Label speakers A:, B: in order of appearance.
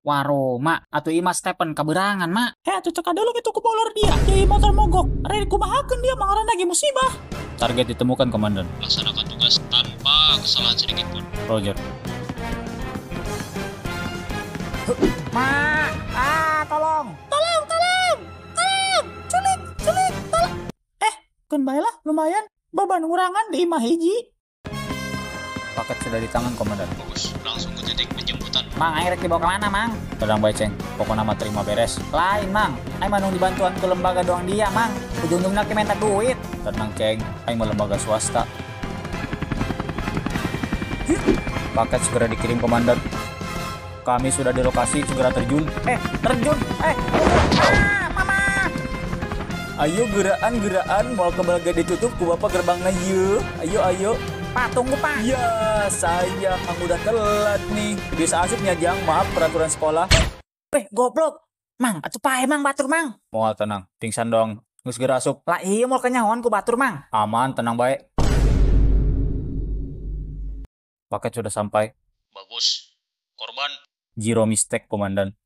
A: Waro, Mak. Atuh ieu mah Stephen kaberangan, Mak.
B: Heh, atuh cekak dulu gitu ku bolor dia. Jadi motor mogok. Rek kumahakeun dia mangaran lagi musibah.
A: Target ditemukan, Komandan.
C: Laksanakan tugas tanpa kesalahan sedikit pun.
A: Roger. Mak, ah tolong.
B: Tolong, tolong. Tolong. Culik, culik, tolong. Eh, keun bae lah lumayan. Beban ngurangan di imah hiji.
A: Paket sudah di tangan, Komandan.
C: Bagus, langsung ke titik penjemputan.
A: Mang, aing rek dibawa kemana, Mang? Tenang bae, Ceng. Pokoknya mah terima beres. Lain, Mang. Aing mah dibantuan ke lembaga doang dia, Mang. Ujung-ujungnya ke minta duit. Tenang, Ceng. Aing mah lembaga swasta. Paket segera dikirim, Komandan. Kami sudah di lokasi, segera terjun. Eh, terjun. Eh, ah, Mama.
D: Ayo geraan geraan, mau ke bagian ditutup ku bapak gerbangnya yuk. Ayo ayo.
A: Pak, tunggu, Pak.
D: Ya, saya udah telat nih. Bisa asupnya Jang, maaf peraturan sekolah.
A: Eh, goblok. Mang, atuh paeh Mang batur, Mang.
D: Moal tenang, pingsan dong. Geus geura asup.
A: Lah iya moal kanyahoan ku batur, Mang.
D: Aman, tenang bae. Paket sudah sampai.
C: Bagus. Korban
D: Zero mistake, Komandan.